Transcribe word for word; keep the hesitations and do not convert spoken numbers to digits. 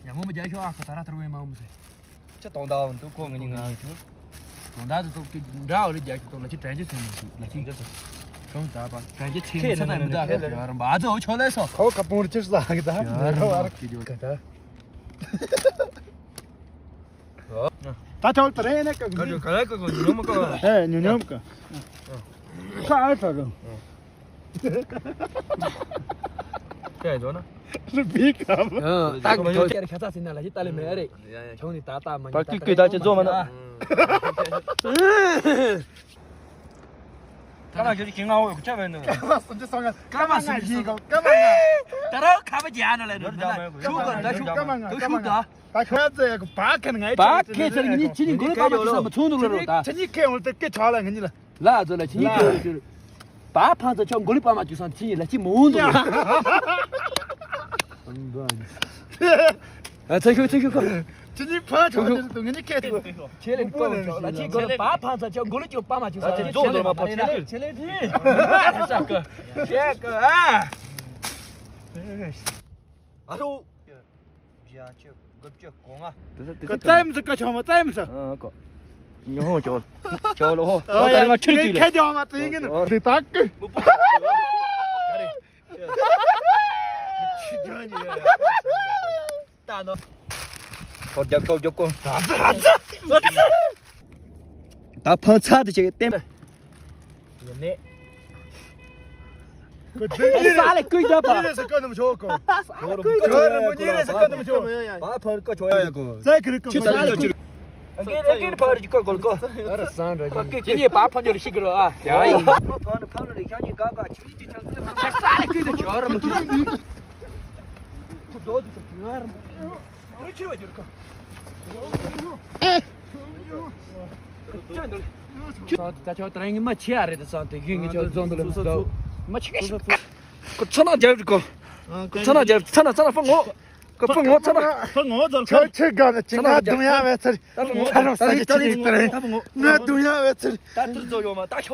ཡང་མོ་མོ་རྒྱག་ཤོག་ཨ་ཁ་ད་ར་ཐར་བའི་མ་འོང་མི་ཟེར། ཅི་གཏོང་ད་འོང་འདུག་ཁོ་ང་གཉིས་ང་ཡིན་ཆུ། གཏོང་ད་དུ་ཏོག་ཏོག་འདྲ་འོ་ལེ་རྒྱག་ཤོག་ཏོག་ལ་ཅི་དྲན་རྒྱུ་ཚོད་མི་འདུག་ལ་ཅི་འདྲ་ཚོ། གང་ད་པ་དྲན་རྒྱུ་ཚོད་མི་ཚོད་ད་ཁ་ཡོད་ར་འབའ་ཚོ་འོ་ཆོ་ལེ་སོ། ཁོ་ཁ་པོང་རི་ཅི་ཟ་གི་ད་ཡ་མེ་རོ་བར་གི་རྒྱུ་ག་ད། ད་ཆོག་ད་རེ་ནས་ཀ་གི་ཀ་ཀ་ཀ་ཀ་ཉོ་མ་ཀ་ཨེ་ཉོ་ཉོ་ཀ་ཁ་ཨ་ཁ་གི་ཀ་ཡ་ཇོ་ན་རི་བི་ཀ་མ་ད་གི་ཁྱོད་ཁྱེད་ཁ་ཚ་སི་ན་ལ་ཅི་ལྟ་ལེ་མེ་རེ་ཆོང་ནི་ད་ད་མ་ཉོ་ད་ཀི་ཀི་ད་ཅི་ཛོ་མ་ན། ཀ་མ་ཁྱོད་ཀྱི་ང་འོ་ཀུ་ཅ་བས་ནོ། ཀ་མ་སུམ་ཅུ་སོ་ལྔ། ཀ་མ་སུམ་ཅུ་སོ་ལྔ། ད་ར་ཁ་བ་རྒྱ་ནོ་ལེ་ནོ། ཤུག་ག་ད་ཤུག་ད་ཤུག་ད། ད་ཁོ་ཚོ་ཡ་གི་བ་ཁན་ང་བ་ཁེ་ཚར་ཉི་ཆི་ནི་མགོ་ལ་པ་མ་ཅུ་ས་མ་ཚུང་འདུག་ལ་རོ་ད། ཆི་ཉི་ཁེ་འོ་ཏེ་ཀེ་ཆ་ལ་ང་ཉི་ལ། ལ་ཛོ་ལ་ཆི་ཉི་ཁེ་འོ་ཏེ། བ་ཕང་ཚ་ཆོ་མགོ་ལ་པ་མ་ཅུ་ས་ཆི་ཉི་ལ་ཅི་མ་འོང་འདུག་ལ། ཨ་ཚ་ཤུ་ཚ་ཤུ་ཁོ། ཆི་ཉི་ཕ་ཆོ་ཉི་ལ་ཏུ་ང་ཉི་ཁེ་ཏུ། ཆེ་ལེ་ཀོ་ཆོ་ལ་ཅི་གོ་ལ་བ་ཕང་ཚ་ཆོ་མགོ་ལ་ཅུ་པ་མ་ཅུ་ས་ཆི་ཉི་ལ་ཆི་ལེ་ཆི་ལེ་ཆི་ལེ་ཆི་ལེ། ཨ་རོ། བརྒྱད་ཅུ་དགུ་བཅུ་གོ་ལྔ། དེ་ཚོ་དེ་ཚོ་ཙམ་ཟིག་ཀ་ཆོག་མ་ཙམ་ཟིག་ཨ་ཁོ། ཉོ་ཧོ་ཅོ། ཅོ་ལོ་ཧོ། ཨ་ད་རེ་མ་ཆུ་ཡ་ཅི་ལེ། ཁ་ཅོ་མ་ཙམ་ཡིན་གི་ནོ། དེ་དག་གི། ད་ནོ། ཁོ་རྒྱབ་ཁོ་རྒྱབ་ཁོ། ད་ཕ་ཚ་དེ་ཆེ་ཏེམ། ཡིན་ནི། ས་ལ་ཀུན་རྒྱབ་པ། ཉིན་རེ་ས་ཀ་ནམ་ཆོག་གོ། ཉིན་རེ་ས་ཀ་ནམ་ཆོག། བ་ཕར་ཀ་ཆོག་ཡ་གོ། ས་ཀི་རི་ཀ་ཆི་ས་ལ་ཀུན། ཨ་ཀི་ཨ་ཀི་ཕར་ཀ་གོ་གོ། ཨ་ར་སང་ར་ཀི་ཀི་ཡེ་བ་ཕར་ཉོ་རེ་ཤི་གི་རོ་ཨ། ཡ་ཡིན། ཕར་ཕར་ལ་རེ་ཤ་ཉེ་ག་ག་ཆི་ཅི་ཆ་ས་ལ་ཀུན་ཆོག་ར་མ་ཐུ། ཁུ་རྡོ་དུ་ཆོག་ང་ར་མ་ཐུ། ད་ཆོག་ད་རིང་མ་ཆེ་ཨ་རེད་ད་སང་དེ་གི་ངི་ཆོག་རྫོང་དུ་ལ་མ་ཆེ་གི་ཁོ་ཚ་ན་རྒྱབ་རི་ཁོ། ཁོ་ཚ་ན་རྒྱབ་ཚ་ན་ཚ་ན་ཕ་ངོ་ཁོ་ཕ་ངོ་ཚ་ན་ཕ་ངོ་ཚ་ན་ཁྱོད་ཁྱོད་དགའ་ན་ཅི་ང་རྡུང་ཡ་བས་ཚར། ད་ཕ་ངོ་ཚ་ན་ས་ཀི་ཅི་ཅི་ཏ་རེ་ང་རྡུང་ཡ་བས་ཚར། ད་ཐུར་ཚོ་ཡོང་མ་ད་ཤོག